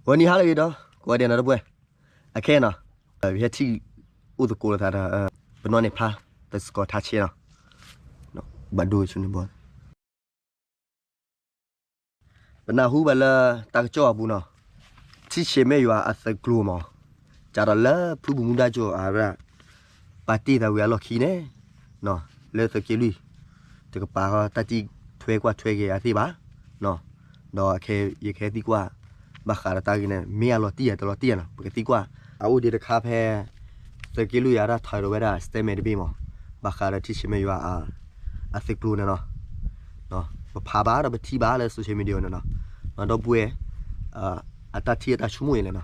ဝဲနံၤဟါလၢအဂ့ၤဒီး ကိးဂၤဒဲးနီၤ ဒီပုၢ်ဝဲၢ်, အခဲနီၤ, ပဟဲထံၣ်အိၣ်သကိးလိာ်သးဒီး ပနီၢ်န့ၢ်ဖျါ သုးစကီၤထါဆဲးနီၤ, ဘၣ်ဒိဆူန့ၣ်ဘီ ပနၢ်ဟူဘၣ်လၢတၢ်ကစီၣ်အပူၤနီၤ, ထံဆဲးမဲာ်ယွၤအသုးကျိၤမး, စးထီၣ်လၢဖုဘူးမူဒါကၠိၣ်အဝဲဒၣ် ပာ်တ့ၢ်သးဝံၤအလီၢ်ခံန့ၣ်, လၢသုးက့လွံၢ် တကပၤဃီတၢ်တံၢ်ထွဲကွၢ်ထွဲက့ၤအသ့ၣ်ဘၣ်, ဒီးခဲ ယကဟဲသံကွၢ် ဘၣ်ဃးဒီးတၢ်ဂ့ၢ်န့ၣ် မ့ၢ်အလီၤတံၢ်ဧါတလီၤတံၢ်ဧါနီၤ ပကသံကွၢ်, အအိၣ်ဒံးတခါဖဲ သုးက့လွံၢ်အတၢ်ထီၣ်ဝဲဒၣ် statement တဘ့ၣ်မး, ဘၣ်ဃးဒီးထံဆဲးမဲာ်ယွၤ အသုးကျိၤန့ၣ်နီၤ, ပဖးဘၣ်ဒီးပထံၣ်ဘၣ်လၢ social media န့ၣ်နီၤ, ဒီပုၢ်ဝဲၢ် အတၢ်ထံၣ်အတၢ်ဆိကမိၣ်အံၤလဲၣ်နီၤ,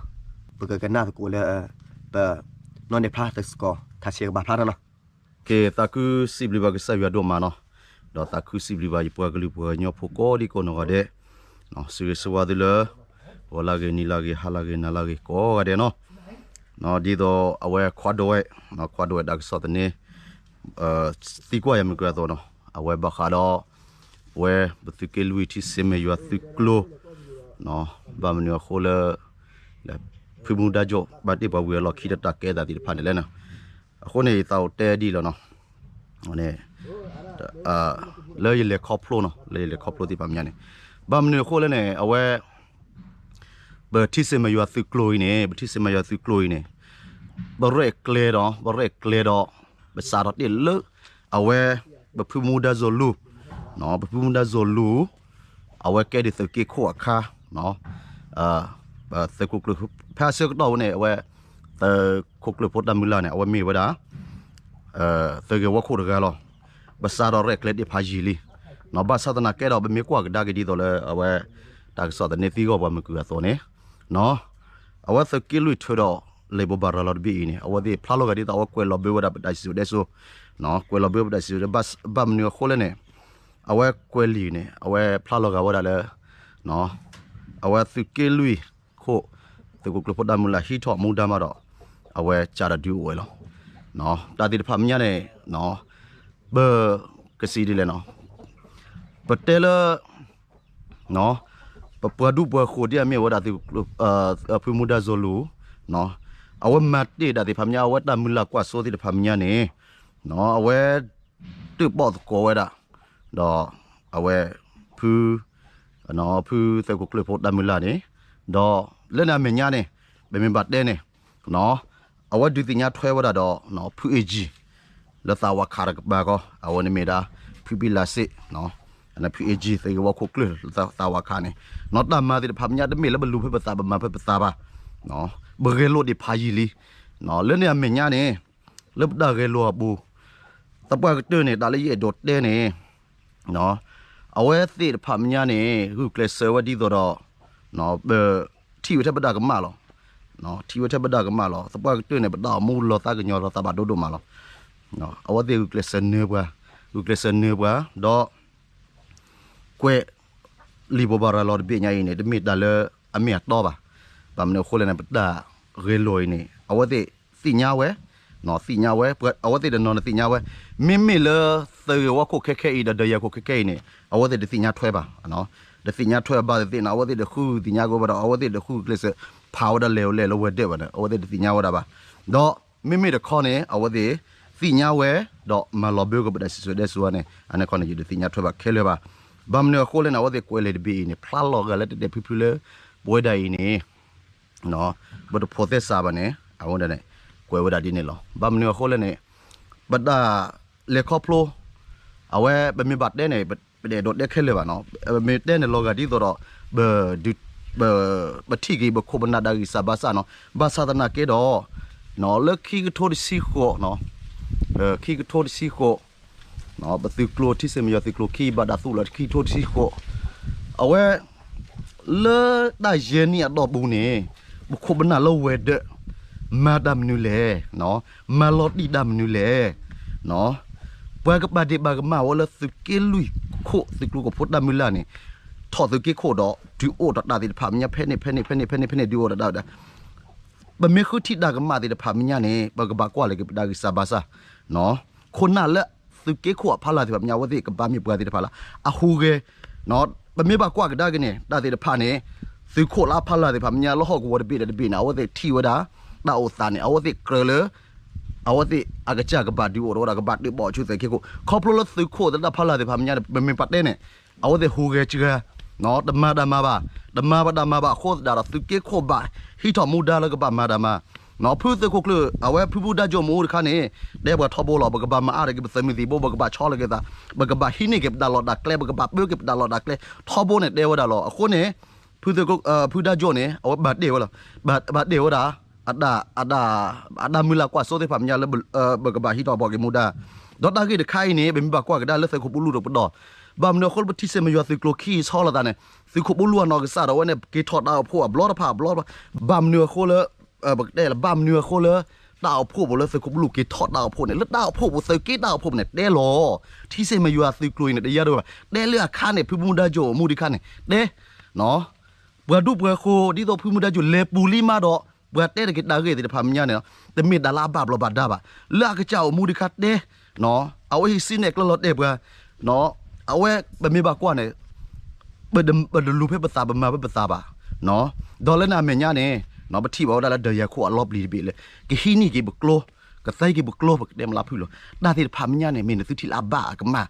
ပကကနၣ်သကိးလၢ ပ နီၢ်န့ၢ်ဖျါသုးစကီၤထါဆဲးကဘၣ်ဖျါထီၣ်နီၤ. ကဲ သးခုစံးဘျုးဘၣ်ကစၢ်ယွၤဒိၣ်မးနီၤ, ဒီးသးခုစံးဘျုးဘၣ်ယပှၤကလုာ်ပှၤကညီဖိကိးဒံကိးနီၢ်ဂၤဒဲး, စံးဂ့ၤဆၢဝါသုလၢ ဂီၤလၢဂ့ၤ နံၤလၢဂ့ၤ ဟါလၢဂ့ၤ နၤလၢဂ့ၤ ကိးဂၤဒဲးနီၤ, ဒ်သိးအဝဲခွါဒိးဝဲ, ခွါဒိးဝဲတၢ်ကစီၣ်သန့ သံကွၢ်ယၤမုၢ်ကၢအသိးနီၤ, အဝဲဘၣ်ဃးဒီး ဝဲပသုးက့လွံၢ်ထံဆဲးမဲာ်ယွၤသုးကျိၤ, ဘၣ်မနုၤအဃိလၢ ဖုမူဒါကၠိၣ် ဘၣ်တ့ၢ်ပှၤဝံၤအလီၢ်ခံဒီးတၢ်ကဲသးသ့ၣ်တဖၣ်န့ၣ်လဲၣ်နီၤ, အဃိန့ၣ် ယသးအိၣ်တဲဒ်လီၤနီၤ, လၢယလဲၤခီဖျိနီၤ လၢယလဲၤခီဖျိသ့ၣ်တဖၣ်မဲာ်ညါန့ၣ်, ဘၣ်မနုၤအဃိလဲၣ်န့ၣ် အဝဲ ပထံဆဲးမဲာ်ယွၤသုးကျိၤအံၤန့ၣ် ပထံဆဲးမဲာ်ယွၤသုးကျိၤအံၤန့ၣ် ပရဲၣ်ကျဲၤဒီး ပရဲၣ်ကျဲၤဒီး ပစးထီၣ်တ့ၢ်လၢ အဝဲ ပဖုမူဒါစီၤလူၤ, ပဖုမူဒါစီၤလူၤ အဝဲကဲဒ်သုးက့ခိၣ်အခါ, သုးခိၣ်ကျၢၢ် ဖဲအဆၢကတီၢ်ဝဲန့ၣ် အဝဲ သုးခိၣ်ကျၢၢ်ဖိတၢ်မုၢ်လၢ်န့ၣ် အဝဲမ့ၢ်ဝဲဒၣ် သုးဂ့ၢ်ဝီခိၣ်တဂၤလီၤ. ပစးထီၣ်ရဲၣ်ကျဲၤတ့ၢ်ဖးယံာ်လံ, ဘၣ်ဆၣ်သနာ်က့ဒီး ပမ့ၢ်ကွၢ်ကဒါက့ၤဒ်သိးလၢအဝဲ တၢ်ကစီၣ်သန့သံဂီၢ်ပှၤမုၢ်ကုၢ်အသိးန့ၣ်, အဝဲသုးက့လွံၢ်ထုးဒီး လံာ်ဘိးဘၣ်ရၤလီၤတဘ့ၣ်အံၤန့ၣ် အဝဲသ့ၣ်ဖျါလီၤဂာ်ဒ်သိးအဝဲကွဲးလီၤဘၢဝဲဒၣ်ပတၢ်စံၣ်စိၤတဲစိၤ, ကွဲးလီၤဘၢပတၢ်စံၣ်စိၤတဲစိၤ ဘၣ်မနုၤအဃိလဲၣ်န့ၣ် အဝဲကွဲးလံာ်န့ၣ် အဝဲဖျါလီၤဂာ်ဝဲဒၣ်လၢ အဝဲသုးက့လွံၢ်ခိၣ် သုးခိၣ်ကျၢၢ်ဖိတၢ်မုၢ်လၢ်ဟံးထီၣ်မူဒါမးဒီး အဝဲကးဒီးဒုးအိၣ်ဝဲလီၤ. တၢ်သ့ၣ်တဖၣ်မဲာ်ညါန့ၣ် ပကစံးဒ်လဲၣ်နီၤ, ပတဲလၢ ပပှၤဒူပှၤဃိၤဒ်အမ့ၢ်ဝဲဒၣ် ဖုမူဒါစီၤလူၤ, အဝဲမၤတ့ၢ်ဒၣ်သ့ၣ်တဖၣ်မဲာ်ညါ အဝဲတၢ်မုၢ်လၢ်ကွၢ်စိသ့ၣ်တဖၣ်မဲာ်ညါန့ၣ် အဝဲ တၢၣ်ပီၣ်သကိးဝဲဒၣ်, ဒီးအဝဲဖု ဖုသုးခိၣ်ကျၢၢ်ဖိတၢ်မုၢ်လၢ်န့ၣ်, ဒီးလၢန့ၣ်အမဲာ်ညါန့ၣ် ပမ့ၢ်ဘၣ်တဲန့ၣ် အဝဲဒုးသ့ၣ်ညါထွဲဝဲဒၣ်ဒီး ဖု A G လၢသးဝးခးတကပၤဃီ အဝဲန့ၣ်မ့ၢ်ဒၣ် ဖုဘံလၤစ့ၣ်, ဖု A G သုးဂ့ၢ်ဝီခိၣ်ကျၢၢ်လၢသးဝးခးန့ၣ်, တၢ်မၤသ့ၣ်တဖၣ်မဲာ်ညါ တမ့ၢ်လၢပလူၤဖဲပသး ပမၤဖဲပသးဘၣ်, ပဂဲၤလိာ်ဒံးဖးယံာ်လံ, လၢန့ၣ်အမဲာ်ညါန့ၣ် လၢပတၢ်ဂဲၤလိာ်အပူၤ သပှၢ်ကတၢၢ်န့ၣ် တၢ်လၢယအဲၣ်ဒိးတဲန့ၣ် အဝဲသ့ၣ်တဖၣ်မဲာ်ညါန့ၣ် ဂုာ်ကျဲးစၢးဝဲဒ်သိးဒီး ပထံၣ်ဝဲထဲပဒၣ်ကမၣ်လီၤ. ထံၣ်ဝဲထဲပဒၣ်ကမၣ်လီၤ. သပှၢ်ကတၢၢ်န့ၣ် ပတၢ်အိၣ်မူလီၤသးကညီၤလီၤသးဘၣ်ဒိၣ်ဒိၣ်မးလီၤ. အဝဲသ့ၣ်ဂုာ်ကျဲးစၢးနၢပှၤ, ဂုာ်ကျဲးစၢးနၢပှၤ ဒီး ကွဲးလံာ်ဘိးဘၣ်ရၤလီၤတဘ့ၣ်ညါအံၤန့ၣ် တမ့ၢ်တၢ်လၢအမ့ၢ်အတီဘၣ်. ဘၣ်မနုၤအဃိလဲၣ်န့ၣ် ပတၢ်ဂဲၤလိာ်အံၤန့ၣ် အဝဲသ့ၣ်သ့ၣ်ညါဝဲ, သ့ၣ်ညါဝဲ, အဝဲသ့ၣ်တနီၤန့ၣ်သ့ၣ်ညါဝဲ, မ့မ့ၢ်လၢသုးဂ့ၢ်ဝီခိၣ်ခဲခဲအံၤ ဒီးဒီးယၤခိၣ်ခဲခဲအံၤန့ၣ် အဝဲသ့ၣ်တသ့ၣ်ညါထွဲဘၣ်. တသ့ၣ်ညါထွဲဘၣ်သ့ၣ်သ့ၣ်န့ၣ် အဝဲသ့ၣ်တဃုသ့ၣ်ညါက့ၤဘၣ်ဒီး အဝဲသ့ၣ်တဃုကျဲးစၢးဖးဝဲဒၣ်လဲၤအိၣ်လဲၤလၢဝဲၤဒၢးဘၣ်န့ၣ် အဝဲသ့ၣ်တသ့ၣ်ညါဝဲဒၣ်ဘၣ်. ဒီးမ့မ့ၢ်တခီန့ၣ် အဝဲသ့ၣ်သ့ၣ်ညါဝဲ ဒီးမၤလီၤဘၢက့ၤပတၢ်စံၣ်စိၤတဲစိၤန့ၣ် အန့ၣ်ခီန့ၣ် ယတသ့ၣ်ညါထွဲဘၣ်ခဲလၢာ်ဘၣ်. ဘၣ်မနုၤအဃိလဲၣ်န့ၣ် အဝဲသ့ၣ်ကွဲးလံာ်တဘ့ၣ်အံၤန့ၣ် ဖျါလီၤဂာ်လၢတဲတဲဖျုဖျုလၢ ပဝဲဒၣ်အံၤန့ၣ် ပတဖိးသဲစးဘၣ်န့ၣ် အဝဲဒၣ်န့ၣ် ကွဲးဝဲဒၣ်ဒ်န့ၣ်လီၤ. ဘၣ်မနုၤအဃိလဲၣ်န့ၣ် ပတၢ်လဲၤခီဖျိ အဝဲပမ့ၢ်ဘၣ်တဲန့ၣ် ပတအဲၣ်ဒိးတဲခဲလၢာ်ဘၣ်နီၤ. ပမ့ၢ်တဲန့ၣ်လီၤဂာ်ဒ်သိးဒီး ပ ပထံၣ်က့ၤပခိၣ်ပနၢ်တၢ်ဂံၢ်စၢ်ဘါစၢ်နီၤ. ဘၣ်ဆၣ်သနာ်က့ဒီး လၢခံကထိတဆံဃိး ခံကထိတဆံဃိး ပသုးကျိၤထံဆဲးမဲာ်ယွၤသုးကျိၤခံ ဘၣ်တၢ်သူၣ်လီၤခံကထိတဆံဃိး အဝဲ လၢတၢ်ယဲၢ်နံၣ်အတီၢ်ပူၤန့ၣ် ပခိၣ်ပနၢ်လၢဝဲၤဒၢး မၤတၢ်မနုၤလဲၣ်, မၤလီၤတံၢ်တၢ်မနုၤလဲၣ်, ပှၤကပာ်ဒ့ၣ်ပာ်ကမၣ်ဝဲလၢသုးက့လွံၢ်ခိၣ်သုးကျိၤကဖိတၢ်မုၢ်လၢ်န့ၣ် ထီၣ်သုးက့ခိၣ်ဒီး ဒုးအိၣ်ဒီးတၢ်သ့ၣ်တဖၣ်မဲာ်ညါ ဖဲန့ၣ် ဖဲန့ၣ် ဖဲန့ၣ် ဖဲန့ၣ် ဒုးအိၣ်ဒီးတၢ်ဝဲဒၣ် ပမ့ၢ်ဃုထံၣ်တၢ်ကမၣ်သ့ၣ်တဖၣ်မဲာ်ညါန့ၣ် ပကဘၣ်ကွၢ်လၢက့ၤပတၢ်ဂံၢ်စၢ်ဘါစၢ်, ခိၣ်နၢ်လၢသုးက့ခိၣ်အဖီလာ်သ့ၣ်တဖၣ်မဲာ်ညါ အဝဲသ့ၣ်ကဘၣ်မ့ၢ်ပှၤသ့ၣ်တဖၣ်လၢ အဟူးဂဲၤ, ပမ့ၢ်ဘၣ်ကွၢ်ကဒါက့ၤန့ၣ် တၢ်သ့ၣ်တဖၣ်န့ၣ် သုးခိၣ်လၢအဖီလာ်သ့ၣ်တဖၣ်မ့ၢ်ညါ လၢဟီၣ်ကဝီၤတဘ့ၣ်ဒီးတဘ့ၣ်န့ၣ် အဝဲသ့ၣ်ထံၣ်ဝဲဒၣ် တၢ်အိၣ်သးန့ၣ် အဝဲသ့ၣ်ကြၢးလၢ အဝဲသ့ၣ်အကစၢ်ကဘၣ်ဒုးအိၣ်ထီၣ်ဝဲဒၣ် ကဘၣ်ဒုးဘီၣ်ဆူသုးက့ခိၣ် ခီဖျိလၢသုးခိၣ်သ့ၣ်တဖၣ်ဖီလာ်သ့ၣ်တဖၣ်မ့ၢ်ညါန့ၣ် ပမ့ၢ်ပတဲန့ၣ် အဝဲသ့ၣ်ဟူးဂဲၤစှၤ တမၤတၢ်မၤဘၣ်, တမၤဘၣ်တၢ်မၤဘၣ်အဃိသတးဒီး သုးက့ခိၣ်ဘၣ်ဟံးထီၣ်မူဒါလၢကဘၣ်မၤတၢ်မၤ ဖုသုးခိၣ်ကျၢၢ် အဝဲဖုမူဒါကၠိၣ်မူတခါန့ၣ် တဲပှၤထီဘိလီၤ ပကဘၣ်မၤအါထီၣ်က့ၤပသုးမုၢ်သံၣ်ဘိ ပကဘၣ်ဆီလီၤက့ၤသး ပကဘၣ်ဟံးန့ၢ်က့ၤပတၢ်လီၢ်တၢ်ကျဲ ပကဘၣ်ပၢက့ၤပတၢ်လီၢ်တၢ်ကျဲ ထီဘိန့ၣ်တဲဝဲဒၣ်လီၤ. အဃိန့ၣ် ဖုသုးခိၣ် ဖုဒါကၠိၣ်န့ၣ် အဝဲဘၣ်တ့ၢ်ဝဲလီၤ. ဘၣ်တ့ၢ်ဝဲဒၣ် အတၢ် အတၢ်မုၢ်လၢ်ကွၢ်စိသ့ၣ်တဖၣ်မ့ၢ်ညါလၢ ပကဘၣ်ဟံးထီၣ်ဘီၣ်က့ၤမူဒါ ဒီးတၢ်ဂ့ၢ်တခါအံၤန့ၣ် ပမ့ၢ်ဘၣ်ကွၢ်ကဒါလၢသုးခိၣ်ပူလူၢ်တပတီၢ် ဘၣ်မနုၤအဃိလၢပထံဆဲးမယွၤသုးကျိၤခံအံၤဆီလီၤသးန့ၣ် သုးခိၣ်ပူလူၢ်အနီၢ်ကစၢ်ဒီးအဝဲန့ၣ် က့ၤထီၣ်တၢ်အိၣ်ဖှိၣ်အဘျီတဖၣ်အဘျီတဖၣ် ဘၣ်မနုၤအဃိလၢ ပကတဲလၢ ဘၣ်မနုၤအဃိလၢ တၢ်အိၣ်ဖှိၣ်ပူၤလၢသုးခိၣ်ပူလူၢ်က့ၤထီၣ်တၢ်အိၣ်ဖှိၣ်န့ၣ် လၢတၢ်အိၣ်ဖှိၣ်ပူၤ သုးက့တၢ်အိၣ်ဖှိၣ်ပူၤန့ၣ် တဲလီၤ ထံဆဲးမယွၤသုးကျိၤအံၤန့ၣ် တယါဒိၣ်ဘၣ် တဲလၢအခါန့ၣ် ဖုမူဒါကၠိၣ်အိၣ်မူဒံးခါန့ၣ် တဲ ပှၤဒူပှၤဃိၤ ဒ်သိးဖုမူဒါကၠိၣ်လဲၤပူၤလံမးဒီး ပှၤတဲတက့ၤတၢ်ဂ့ၢ်သ့ၣ်တဖၣ်မ့ၢ်ညါန့ၣ် တမ့ၢ်တၢ်လၢအဘၣ်ဘျီးဘၣ်ဒါဘၣ်. လၢအကစၢ်အိၣ်မူဒံးခါတဲ အဝဲဟံးစုနဲၣ်ကျဲလီၤတဲာ်ပှၤ အဝဲပမ့ၢ်ဘၣ်ကွၢ်န့ၣ် ပတလူၤဖဲပသး ပမၤဖဲပသးဘၣ်. ဒီးလၢန့ၣ်အမဲာ်ညါန့ၣ် ပထံၣ်ဘၣ်ဝဲဒၣ်လၢဒီးယၤခိၣ်အလီၤပျံၤတဘ့ၣ်လၢ ကဟံးန့ၢ်က့ၤပကျိ ကသဲက့ၤပကျိ ပကတဲမ့ၢ်လၢဖုၣ်လီၤ တၢ်သ့ၣ်တဖၣ်မ့ၢ်ညါန့ၣ် မ့ၢ်နသုထံၣ်လၢအဘၣ်အကမၣ်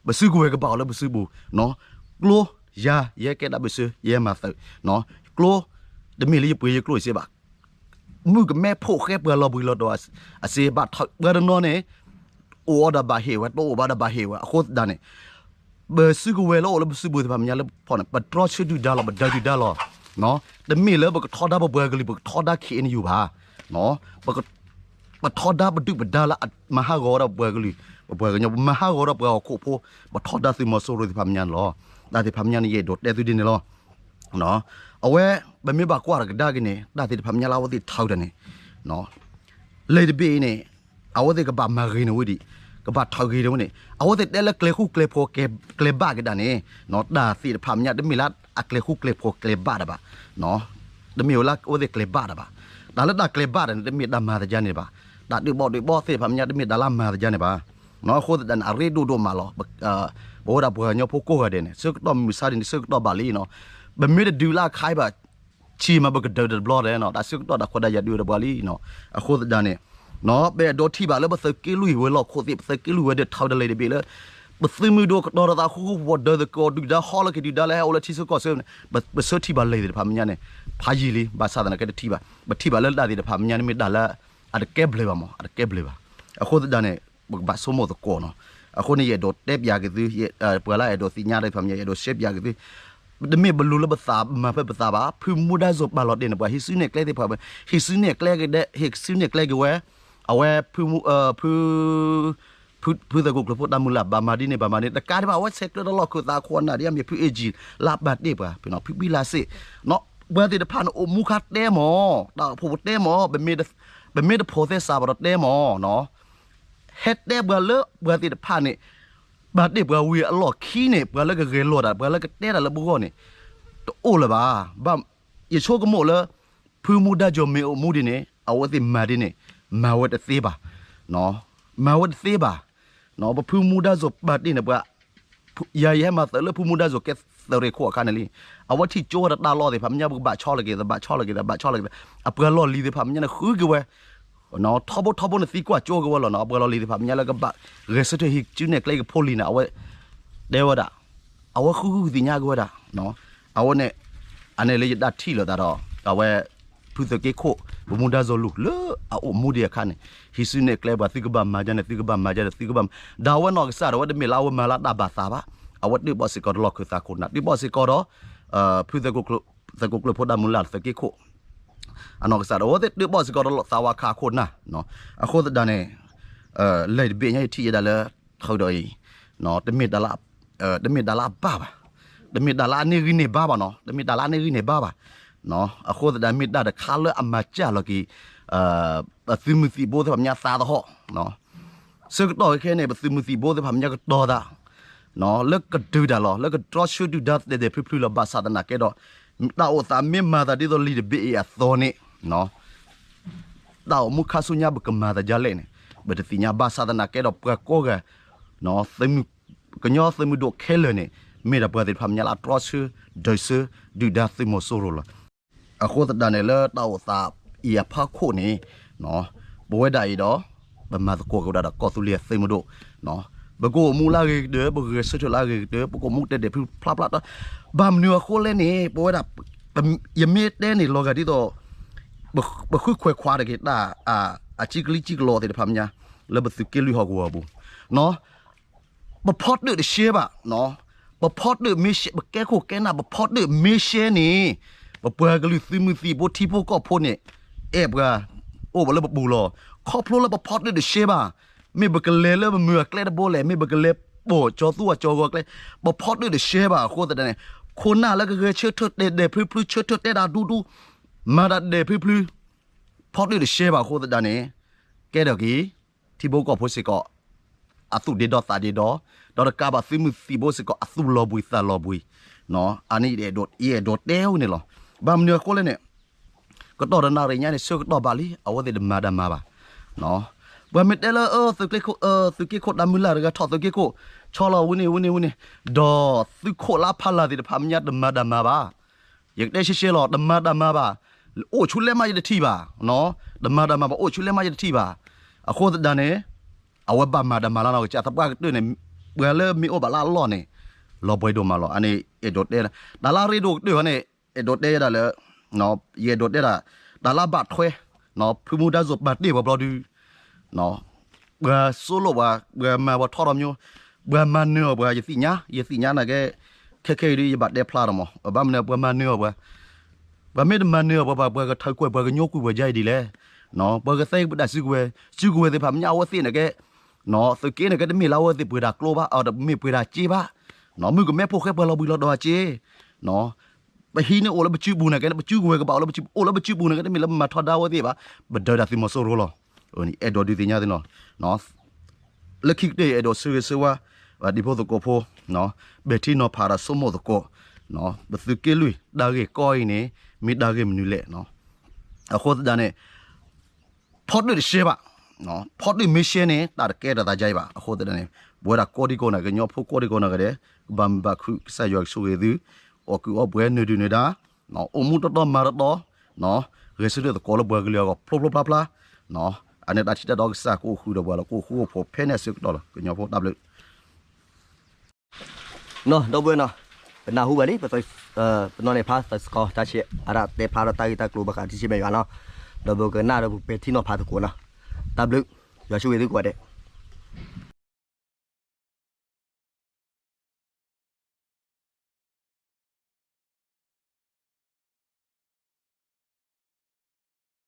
ပစုကဝဲၤကဘၣ်အီၤလၢပစုပူၤ ကျိ ယၤ ယဲကဲဒၣ်ပစု ယဲမၤသုး ကျိ တမ့ၢ်လၢယပှ့ၤယကျိၣ်စ့ဘၣ် မုၣ်ကမဲဖိၣ်ဃဲပှၤလီၤဘှံးလီၤတီၤအစ့ဘၣ် ပှၤတနီၤန့ၣ် အိၣ်အီၤဒီးဘၣ်ဟ့ၣ်ဝဲ တအိၣ်ဘၣ်ဒီးဘၣ်ဟ့ၣ်ဝဲ အဃိသတးန့ၣ် ပစုကဝဲၤလၢအိၣ်လၢပစုပူၤသ့ၣ်တဖၣ်မ့ၢ်ညါလၢဖီန့ၣ် ပတြီဆၢဒုၣ်ဒါလီၤ ပဒၢဒုၣ်ဒါလီၤ. တမ့ၢ်လၢပကထီဒါပပှၤကလုာ် ပကထီဒါ ခ့ၣ်အဲၣ်ယူၣ် ဘၣ် ပထီဒါပဒုၣ်ပဒါလၢအမၤဟးဂီၤဝဲဒၣ်ပှၤကလုာ် ပပှၤကညီ ပမၤဟးဂီၤဒီးပှၤဟီၣ်ခိၣ်ဖိ ပထီဒါသုးမီၤစိရိၤသ့ၣ်တဖၣ်မ့ၢ်ညါန့ၣ်လီၤ. တၢ်သ့ၣ်တဖၣ်မ့ၢ်ညါန့ၣ် ယအဲၣ်ဒိးတဲသုဒ်န့ၣ်လီၤ. အဝဲ ပမ့ၢ်ဘၣ်ကွၢ်တကဒါက့ၤန့ၣ် တၢ်သ့ၣ်တဖၣ်မ့ၢ်ညါလၢအဝဲသ့ၣ်ထီဒါန့ၣ် လံာ်တဘ့ၣ်အံၤန့ၣ် အဝဲသ့ၣ်ကဘၣ်မၤဂ့ၤန့ၢ်ဝဲဒံး ကဘၣ်ထီၣ်ဂ့ၤန့ၢ်ဝဲန့ၣ် အဝဲသ့ၣ်တဲလၢကျဲၤဃူကျဲၤဖိး ကျဲၤဘၣ်က့ၤဒၣ်န့ၣ် တၢ်သ့ၣ်တဖၣ်မ့ၢ်ညါ တမ့ၢ်လၢအကျဲၤဃူကျဲၤဖိးကျဲၤဘၣ်တၢ်ဘၣ် တမ့ၢ်ဝဲလၢအဝဲသ့ၣ်ကျဲၤဘၣ်တၢ်ဘၣ်. တၢ်လၢတၢ်ကျဲၤဘၣ်တၢ်န့ၣ် တမ့ၢ်တၢ်မၤသးဒ်န့ၣ်ဘၣ်. တၢ်ဒုးဘီၣ်ဒုးဘီၣ်သ့ၣ်တဖၣ်မ့ၢ်ညါ တမ့ၢ်တၢ်လၢအမၤသးဒ်န့ၣ်ဘၣ်. အဃိသတးန့ၣ် အရ့ဒိၣ်ဒိၣ်မးလီၤ. ပဝဲဒၣ်ပှၤကညီဖိကိးဂၤဒဲးန့ၣ် ဆၢကတီၢ်မုၢ်မဆါဒ်န့ၣ် ဆၢကတီၢ်ဘၣ်လံနီၤ. ပမ့ၢ်တဒုးလၢအခါဘၣ် ဆံးမး ပကဒုးတဘျီဒဲးနီၤ တၢ်ဆၢကတီၢ်တၢ်ခွဲးတၢ်ယာ်ဒုးဝဲတဘျီလံနီၤ. အဃိသတးန့ၣ် ပအဲၣ်ဒိးထံၣ်ဘၣ်လၢပသုးက့လွံၢ်ဝဲၤလီၢ်ခိၣ်သ့ၣ် ပသုးက့လွံၢ်ဝဲၤဒၢးထီဒါလံာ်တဘ့ၣ်လၢ ပသုးမုၢ်ဒိၣ်ကတီၤဒီးသးဃူဃူဖိးဖိး ဒၢးသကိးဒုၣ်ဒါ ဟီလီၤက့ၤဒုၣ်ဒါလၢဟဲအိၣ်လၢထံဆၢကီၢ်ဆၢန့ၣ် ပဆၢထံၣ်ဘၣ်လံာ်သ့ၣ်တဖၣ်မ့ၢ်ညါန့ၣ် ဖးယံာ်လံ ဘၣ်ဆၣ်သနာ်က့တထံၣ်ဘၣ်. ပထံၣ်ဘၣ်လၢတၢ်သ့ၣ်တဖၣ်မ့ၢ်ညါန့ၣ် မ့ၢ်တၢ်လၢ အတကဲဘျုးဘၣ်မး အတကဲဘျုးဘၣ်. အဃိသတးန့ၣ် ပကဘၣ်ဆိကမိၣ်သကိးနီၤ. အဃိန့ၣ် ယအဲၣ်ဒိးတဲပၠးက့ၤသု ပှၤလၢအဲၣ်ဒိးသ့ၣ်ညါတၢ်သ့ၣ်တဖၣ်မ့ၢ်ညါ ယအဲၣ်ဒိးရှဲပၠးက့ၤသု တမ့ၢ်ပလူၤလၢပသး ပမၤဖဲပသးဘၣ်. ဖုမူဒါစိၤပာ်လီၤတဲာ်န့ၣ် ပှၤဟံးစုနဲၣ်ကျဲသ့ၣ်တဖၣ် ဟံးစုနဲၣ်ကျဲက့ၤ ဟံးစုနဲၣ်ကျဲက့ၤဝဲ အဝဲ ဖု ဖု ဖုသုးခိၣ်ကျၢၢ်ဖိတၢ်မုၢ်လၢ် ဘၣ်မၤဒ်န့ၣ်ဘၣ်မၤန့ၣ် တကးဒံးဘၣ် အဝဲဆဲးကျၢတၢ်လီၢ်ခၢၣ်သးခိၣ်အနၢ် ဒ်အမ့ၢ်ဖု AG လၢအပာ်တ့ၢ်ပှၤ ဖုဘံလါစ့ၣ် ပှၤသ့ၣ်တဖၣ်န့ၣ် အိၣ်မူခါတဲမး တၢ်အိၣ်ဖှိၣ်ပူၤတဲမး ပမ့ၢ်တဖိးသဲစးဘၣ်ဒီးတဲမး ဟဲတဲပှၤလၢပှၤသ့ၣ်တဖၣ်န့ၣ် ပာ်တ့ၢ်ပှၤဝံၤအလီၢ်ခံန့ၣ် ပှၤလၢကဂဲၤလိာ်တၢ် ပှၤလၢကတဲတၢ်လၢပဂီၢ်န့ၣ် တအိၣ်လၢၤဘၣ်. ဘၣ် ယဆိကမိၣ်လၢ ဖုမူဒါစိၤမ့ၢ်အိၣ်မူဒ်န့ၣ် အဝဲသ့ၣ်မၤဒ်န့ၣ် မၤဝဲတသ့ဘၣ်. မၤဝဲတသ့ဘၣ်. ပဖုမူဒါစိၤပာ်တ့ၢ်န့ၣ် ပှၤ ယၤယဟဲမၤသုးလၢဖုမူဒါစိၤကဲသုးရ့ၣ်ခိၣ်အခါန့ၣ်လံ. အဝဲထံၣ်ကၠိဝဲဒီးတၢ်လီၢ်သ့ၣ်တဖၣ်မ့ၢ်ညါ ပကဘၣ်ဆီလီၤက့ၤသး ဘၣ်ဆီလီၤက့ၤသး ဘၣ်ဆီလီၤက့ၤသး အပှၤလီၢ်လံၤသ့ၣ်တဖၣ်မ့ၢ်ညါန့ၣ် ဃုက့ၤဝဲ ထီဘိထီဘိန့ၣ်သံကွၢ်ကၠိက့ၤဝဲလီၤနီၤ. အပှၤလီၢ်လံၤသ့ၣ်တဖၣ်မ့ၢ်ညါလၢကဘၣ်ဂဲၤဆၢထၢၣ်ဟံးစုနဲၣ်ကျဲက့ၤဖိလံၤန့ၣ် အဝဲတဲဝဲဒၣ် အဝဲဃုဃုသ့ၣ်ညါက့ၤဝဲဒၣ် အဝဲန့ၣ် အန့ၣ်လၢယဒၣ်ထံၣ်လိာ်သးဒီး အဝဲ ဖုသုးက့ခိၣ် ပမူဒါစိၤလူၤလၢအအိၣ်မူဒံးအခါန့ၣ် ဟံးစုနဲၣ်ကျဲပှၤ သုကဘၣ်မၤဒ်န့ၣ် သုကဘၣ်မၤဒ်န့ၣ် သုကဘၣ်မၤ ဒီးအဝဲနီၢ်ကစၢ်ဒီး အဝဲတမ့ၢ်လၢအဝဲမၤလၢတၢ်ဘၣ်သးဘၣ်. အဝဲတ့ၢ်ဘီၣ်စ့ၢ်ကီးဒီးလီၢ်ခၢၣ်သးခိၣ်နၢ် တ့ၢ်ဘီၣ်စ့ၢ်ကီးဒီး ဖုသုးခိၣ်ကျၢၢ်ဖိတၢ်မုၢ်လၢ်သုးက့ခိၣ် အနီၢ်ကစၢ်ဒီး အဝဲသ့ၣ်တ့ၢ်ဘီၣ်စ့ၢ်ကီးဒီးသးဝါခးခိၣ်နၢ် အဃိသတးန့ၣ် လံာ်တဘ့ၣ်ညါယထံၣ်ယဲဒၣ်လၢ ထုးဒီးအံၤ တမ့ၢ်တၢ်လၢ တမ့ၢ်တၢ်လၢအဘၣ်ဘၣ်, တမ့ၢ်တၢ်လၢအန့ၢ်ဂံၢ်န့ၢ်ဘါဘၣ်နီၤ, တမ့ၢ်တၢ်လၢအန့ၢ်ဂံၢ်န့ၢ်ဘါဘၣ်. အဃိသတးမ့ၢ်တၢ်တခါလၢအမၤစၢ်လီၤက့ၤ ပသုးမုၢ်သံၣ်ဘိသ့ၣ်တဖၣ်မ့ၢ်ညါသးသဟီၣ် ဆၢကတီၢ်ခဲအံၤန့ၣ် ပသုးမုၢ်သံၣ်ဘိသ့ၣ်တဖၣ်မ့ၢ်ညါကတီၤသး လၢကဒုးတၢ်လီၤ, လၢကတြီဆၢဒုၣ်ဒါတဲာ်တဲာ်ဖျုးဖျုးလီၤ. ဘၣ်ဆၣ်သနာ်က့ဒီး တၢ်အိၣ်သးမ့ၢ်မၤသးဒ်သိးလံာ်တဘ့ၣ်အံၤအသိးန့ၣ် တၢ်အိၣ်မူခါဆူညါပကမၤသးဒ်လဲၣ်န့ၣ် ပတသ့ၣ်ညါ. ဘၣ်ဆၣ်သနာ်က့ဒီး ပှၤကိးဂၤ ကညီသုးမုၢ်ဒိၣ်ခဲလၢာ်န့ၣ် မ့ၢ်ဒၣ်ပှၤသ့ၣ်တဖၣ်မ့ၢ်ညါလၢအတြီဆၢ ဒုးဆၢ ဒုၣ်ဒါသုးမီၤစိရိၤလီၤ. အဃိသတးန့ၣ်လၢတၢ်အိၣ်သးအံၤအဖီခိၣ်န့ၣ် ပဝဲဒၣ်အံၤဒီး ပမၤသကိးက့ၤဝဲဒၣ်ဒီးကီၢ်သူလ့ၤအသုးမုၢ်ဒိၣ် ပကအိၣ်မူလၢအဂ့ၤကတၢၢ် ပကဂဲၤဆၢထၢၣ်လၢအဂ့ၤကတၢၢ် ပကအိၣ်မူတဲာ်တဲာ်ဖျုဖျါဖျါ ဘၣ်မနုၤအဃိလဲၣ်န့ၣ် ပဝဲဒၣ် ယမ့ၢ်တဲန့ၣ် လီၤဂာ်ဒ်သိး ပဃုခွဲးခွါတက့ၢ်တၢ် အစံကလံကလီသ့ၣ်တဖၣ်မ့ၢ်ညါ လၢပသုးက့လွံၢ်ဟီၣ်ကဝီၤအပူၤ ပဖီတၢၣ်တရှဲဘၣ်, ပဖီတၢၣ်မ့ၢ်ရှဲ ပကဲခိၣ်ကဲနၢ် ပဖီတၢၣ်မ့ၢ်ရှဲန့ၣ် ပပှၤကလုာ်သုးမုၢ်သံၣ်ဘိထံဖိကီၢ်ဖိန့ၣ် အဲၣ်ပှၤ အိၣ်ပှၤလၢပပူၤလီၤ. ခီဖျိလၢပဖီတၢၣ်တရှဲဘၣ်, မ့ၢ်ပကလဲၤလၢပမုၢ်အကျဲတဘိလဲၣ်, မ့ၢ်ပကလဲၤပိာ်ကၠီၤသူအကၠီၤဂီၤကျဲ, ပဖီတၢၣ်တရှဲဘၣ်အဃိသတးန့ၣ် ခိၣ်နၢ်လၢကဂဲၤဆၢထၢၣ်တဲာ်တဲာ်ဖျုဖျု ဆၢထၢၣ်တဲတၢ်ဒူဒူ မၤတၢ်တဲာ်ဖျုဖျု ဖီတၢၣ်တရှဲဘၣ်အဃိသတးန့ၣ် ကဲထီၣ်က့ၤ ထံဖိကီၢ်ဖိစ့ၢ်ကီး အသူၣ်ဒ့ဒီသးဒ့ဒီ, ဒီးတကးဘၣ်သုးမုၢ်သံၣ်ဘိစ့ၢ်ကီး အသူၣ်လီၤဘှံးသးလီၤဘှံး, အန့ၣ်ယအဲၣ်ဒိးတဲဝဲန့ၣ်လီၤ. ဘၣ်မနုၤအဃိလဲၣ်န့ၣ် ကတီၢ်တနၣ်ရံၣ်ညါန့ၣ် ဆၢကတီၢ်ဘၣ်လံ အဝဲသ့ၣ်တမၤတၢ်မၤဘၣ်. ပှၤမ့ၢ်တဲလၢ သုးက့ခိၣ် သုးက့ခိၣ်တၢ်မုၢ်လၢ်တဂၤထီၣ်သုးက့ခိၣ် ဆီလီၤဝံၤန့ၣ်ဝံၤန့ၣ်ဝံၤန့ၣ်, ဒီးသုးခိၣ်လၢအဖီလာ်သ့ၣ်တဖၣ်မ့ၢ်ညါတမၤတၢ်မၤဘၣ်. ယကတဲရှဲရှဲလီၤ တမၤတၢ်မၤဘၣ်. အိၣ်ဆူလဲၣ်မးယတထံၣ်ဘၣ်, တမၤတၢ်မၤဘၣ် အိၣ်ဆူလဲၣ်မးယတထံၣ်ဘၣ်. အဃိသတးန့ၣ် အဝဲဘၣ်မၤတၢ်မၤလၢနီၢ်ကစၢ် သပှၢ်ကတၢၢ်န့ၣ် ပှၤလၢမ့ၢ်အိၣ်ဘၣ်လၢအလီၢ်န့ၣ် လီၤဘှံးဒိၣ်မးလီၤ. အန့ၣ်အဲၣ်ဒိးတဲ တၢ်လၢအရ့ဒိၣ်ကတၢၢ်ဃီန့ၣ် အဲၣ်ဒိးတဲဒၣ်လၢ ယအဲၣ်ဒိးတဲဒၣ် တၢ်လၢအဘၣ်ထွဲ ဖုမူဒါစိၣ်ပာ်တ့ၢ်ပှၤဘျီဒု ပှၤစိလိၣ်ပှၤ ပှၤမၤပှၤထီထီၣ်မၠိ ပှၤမၤနၢၤအီၤပှၤ ယသ့ၣ်ညါ ယသ့ၣ်ညါနာ်က့ ခဲခဲအံၤဒု ယဘၣ်တဲဖျါထီၣ်မး ဘၣ်မနုၤပှၤမၤနၢၤအီၤပှၤ ပှၤမ့ၢ်တမၤနၢၤအီၤပှၤဘၣ် ပှၤကထၢကွဲး ပှၤကညိကွံာ်ပှၤယါအံၤဒ်လဲၣ်, ပှၤကသဲကပဒၣ်စုကဝဲၤ စုကဝဲၤသ့ၣ်တဖၣ်မ့ၢ်ညါအဝဲသ့ၣ်နာ်က့ သုးက့န့ၣ်က့တမ့ၢ်လၢအဝဲသ့ၣ်ပှဲၤတၢ်ကျိဘၣ် အတမ့ၢ်ပှဲၤတၢ်စ့ဘၣ်, မုၣ်ကမဲဖိဃဲပှၤလီၤဘှံးလီၤတီၤအစ့ ပဟံးန့ၣ်အိၣ်လၢပစုပူၤနာ်က့ ပစုကဝဲၤကဘၣ်အိၣ်လၢပစုပူၤ အိၣ်လၢပစုပူၤနာ်က့ တမ့ၢ်လၢပမၤထီဒါအဝဲသ့ၣ်ဘၣ်, ပဒၢးဒၣ်သုးမီၤစိရိၤလီၤ. အဲၣ်ဒိးဒုးသ့ၣ်ညါသ့ၣ်နီၤ လၢခံကတၢၢ်အံၤ အဲၣ်ဒိးဆၢဂ့ၤဆၢဝါ ဒံဖိသကိးဖိ ပဲာ်ထံနီၤဖးဒီးဆိကမိၣ်သကိး ပသုးက့လွံၢ် တၢ်ဂ့ၢ်ကီအံၤန့ၣ် မ့ၢ်တၢ်ဂ့ၢ်မနုၤလဲၣ်. အဃိသတးန့ၣ် ဖီတၢၣ်တရှဲဘၣ်, ဖီတၢၣ်မ့ၢ်ရှဲန့ၣ် တၢ်တကဲထီၣ်သးဒ်အံၤဘၣ်. အဃိသတးန့ၣ် ပဝဲဒၣ်ကိးဒံကိးနီၢ်ဂၤ ကညီဖိကိးဒံကိးနီၢ်ဂၤဒဲး ကဘၣ်မုာ်ဘၣ်ခုၣ် ကစၢ်ယွၤကဆိၣ်ဂ့ၤသု အီၣ်ကုာ်အီပှဲၤ နုာ်ဒုၣ်နုာ်ဒါ အိၣ်မူတီတီမၤတီတီ ဂဲၤဆၢထၢၣ်သကိးလၢပှၤကလုာ်အဂီၢ် ဖျိဖျိဖျါဖျါ အန့ၣ်တၢ်ထံၣ်တၢ်ဒီကစၢ်ကအိၣ်ဃုာ်ဒီးပှၤလၢကအိၣ်ဃူအိၣ်ဖိးဖဲန့ၣ်အဆၢကတီၢ်လီၤ. ကညီဖိတၢ်ဘျုး ဒီပုၢ်ဝဲၢ်နီၤ ပနၢ်ဟူဘၣ်လံ ပနီၢ်န့ၣ်ဖးသးစကီးတၢ်ဆဲး အဒၣ်တဲဖျါထီၣ်တၢ်ဂ့ၢ်တၢ်ကျိၤဘၣ်ဃးထံဆဲးမဲာ်ယွၤနီၤ ဒီးပကနၣ်ဒီးပပဲာ်ထံနီၤဖးသကိးနီၤ တၢ်ဘျုး ယွၤဆိၣ်ဂ့ၤသုကိးဂၤဒဲး.